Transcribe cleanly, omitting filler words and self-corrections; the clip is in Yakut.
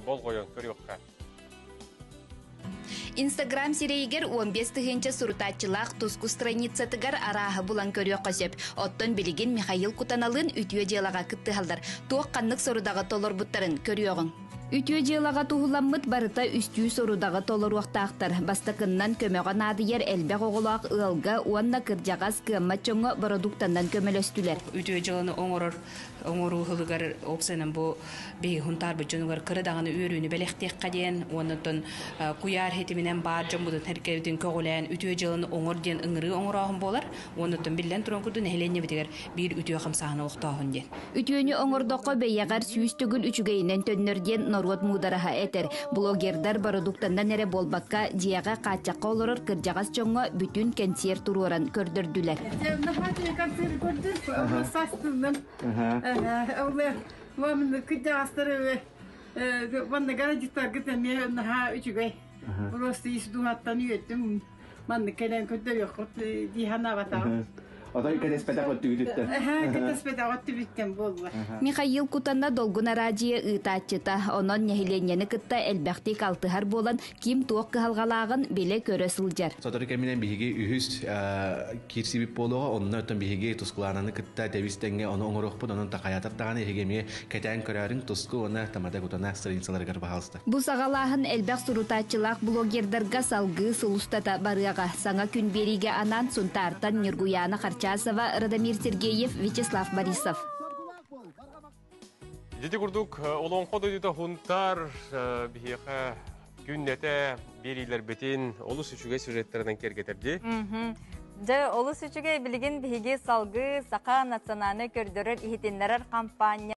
болҕойон көрүөххэ. Инстаграм сирэйигэр 15 тыһыынча сурутааччылаах туску страницатыгар арааһы булан көрүөххэ сөп. Оттон билигин Михаил Кутаналыын үтүө дьыалаҕа кыттыһаллар. Туох ханнык сорудаҕы толорбуттарын көрүөҕүҥ. Үтүө дьыалаҕа туһуламмыт барыта үстүү сорудаҕы толоруохтаахтар. Бастакыннан көмөҕө наадыйар элбэх оҕолоох ыалга уонна кырдьаҕас кыаммат дьоҥҥо бородууктанан көмөлөстүлэр. Үтүө дьыаланы оҥорор оҥоруу ыһылыгар уопсайынан бу биһиги Хунтаарбыт дьонугар кыра даҕаны үөрүүнү бэлэхтиэххэ диэн уонна куйаар ситиминэн баар дьоммутун эркэбитин көҕүлээн үтүө дьыаланы оҥор диэн ыҥырыы оҥорооһун буолар уонна биллэн туран курдук нэһилиэнньэбитигэр биир үтүө хамсааһыны олохтооһун диэн. Үтүөнү оҥордоххо бэйэҕэр 100 төгүл үчүгэйинэн төннөр диэн норуот муудараһа этэр. Блогердар бородууктанан эрэ буолбакка, дьиэҕэ хааччахха олорор кырдьаҕас дьоҥҥо бүтүн кэнсиэр туруоран көрдөрдүлэр. Концерт көрдүм, састылым. Кырдьаҕастары манныгара дьиттаргыт эмиэ наһаа үчүгэй. Просто ис дууһаттан үөттүм. Маннык кэлэн көрдөрүөххүт дии санаабатаҕым. Отой кэтэспэтэх өттүгүтүттэн. Кэтэспэтэх өттүбүттэн буолла. Михаил Кутана Долгун араадьыйа ыытааччыта. Онон нэһилиэнньэни кытта элбэхтик алтыһар буолан, ким туох кыһалҕалааҕын билэ-көрө сылдьар. Сотору кэминэн биһиги үһүс киирсибит буолуоҕа, онно оттон биһиги Тускулаананы кытта тэбис тэҥҥэ ону оҥоруохпут, онон такайаатар даҕаны эһиги эмиэ кэтээн көрөөрүҥ Туску уонна Тамада Кутана страницаларыгар баһаалыста. Бу саҕалааһын элбэх сурутааччылаах блогердарга салгыы сыл устата барыаҕа. Саҥа күн биэриигэ анаан Сунтаартан Ньургуйаана Харчасова, Радомир Сергеев, Вячеслав Борисов. Ити курдук Олоҥхо дойдута Хунтаар биһиэхэ күннэтэ биэриилэрбитин олус үчүгэй сюжеттарынан киэргэтэрди. Дьэ, олус үчүгэй билигин биһиги салгыы Саха национальнай көрдөрөр иһитиннэрэр хампаанньа.